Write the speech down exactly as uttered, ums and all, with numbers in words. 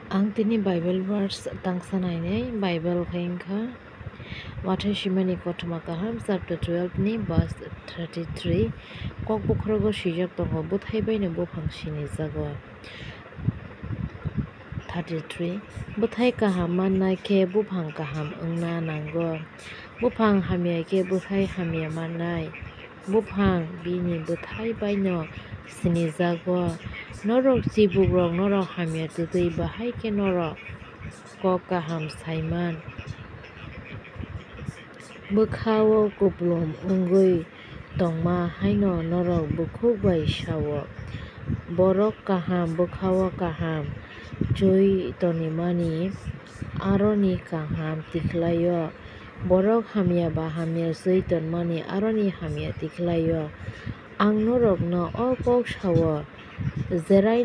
Ang tini Bible verse tangsa nainai. Bible khe wngkha Wathai Simani Kothoma Kaham, chapter twelve ni verse thirty three. Kok bokhorogo swijak tongo, bwthai baino buphang sinijago. Thirty three. Bwthai kaham mannai khe buphang kaham wngna nango. Buphang hamya khe bwthai hamya mannai. Buphang bini bwthai baino sinijago. Norok chibukrok norok hamya twtwi bahai khe norok kok kaham saiman. Bwkha-o kupulung wngwi tongma haino norok bukhuk bai sa-o, "Borok kaham bwkha-o kaham chwi tonimani aroni kaham tikhlai-o, borok hamya ba hamya chwi tonmani aroni hamya tikhlai-o." Ang norokno o kok sa-o, jerai